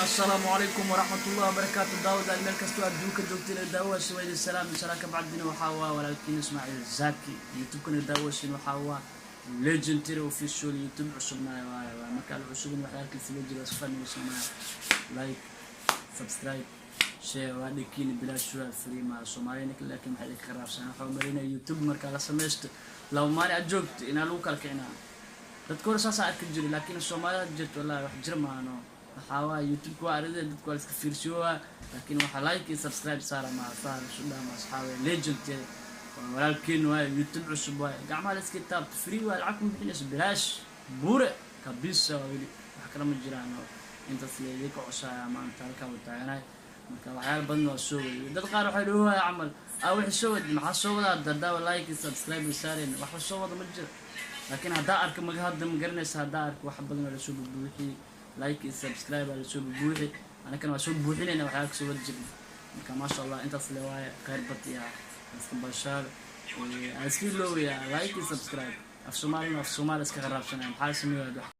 Asalaamu calaykum waraxmatullahi wabarakaatu. Daawadaal meel kastoo adduunka joogtiin ee daawasha, waa idin salaam salaa. Ka bacdina waxaa waa walaalkiin Ismaaciil Zaki. YouTube-kana daawashin waxaa waa Legendary Official. YouTube cusubna waay waa markaa la cusubin waxyaalkii filo jira isfanaysanaya. Like, subscribe, share waa dhikiin, bilaash waa, free ma Soomaalina, laakiin maxay idinka qaraabsanaa? Waxaa umalinaya YouTube markaa la samaysto 2 maalin aad joogto inaa lagu kala kicinaa. Dadka hore saasaa arki jiray, laakiin Soomaalida jirto wallahi wax jir maano. Waxaa waaye YouTube-ka waa aride, dadku waa iska fiirsiyoowa, laakiin waxaa like iyo subscribe saara ma saa isu dhaama. Asxaabe, Legend waa walaalkeen waaye, YouTube cusub waaye, gacmaha la iska taabto, free waaye, lacag kuma bixinayso, bilaash buure kabisa waa. Weli wax kale ma jiraan oo intaas la idinka cusaya. Maanta halkaa uu taaganahay. Marka waxyaala badan waa soo waday. Dad qaar waxay dhahooya camal ah, wixii soo wad, maxaa soo wadaa? Dadawa like iyo subscribe saareen, waxba soo wada ma jiro. Laakiin haddaa arka maga hadda ma garanaysa, haddaa arka wax badan waa lasoo bubuuxiyey, like iyo subscribe waa lasoo bubuuxi, anakana waa soo buuxinayna waxyaala kasoo wada jirna. Marka maasha Allah, intaas le waaye. Khayr bad iyo iska bashaar aan iska iloobayaa like iyo subscribe. Af Soomaalina af Soomaali iska qaraabsanaya, maxaa sameeyaa wax.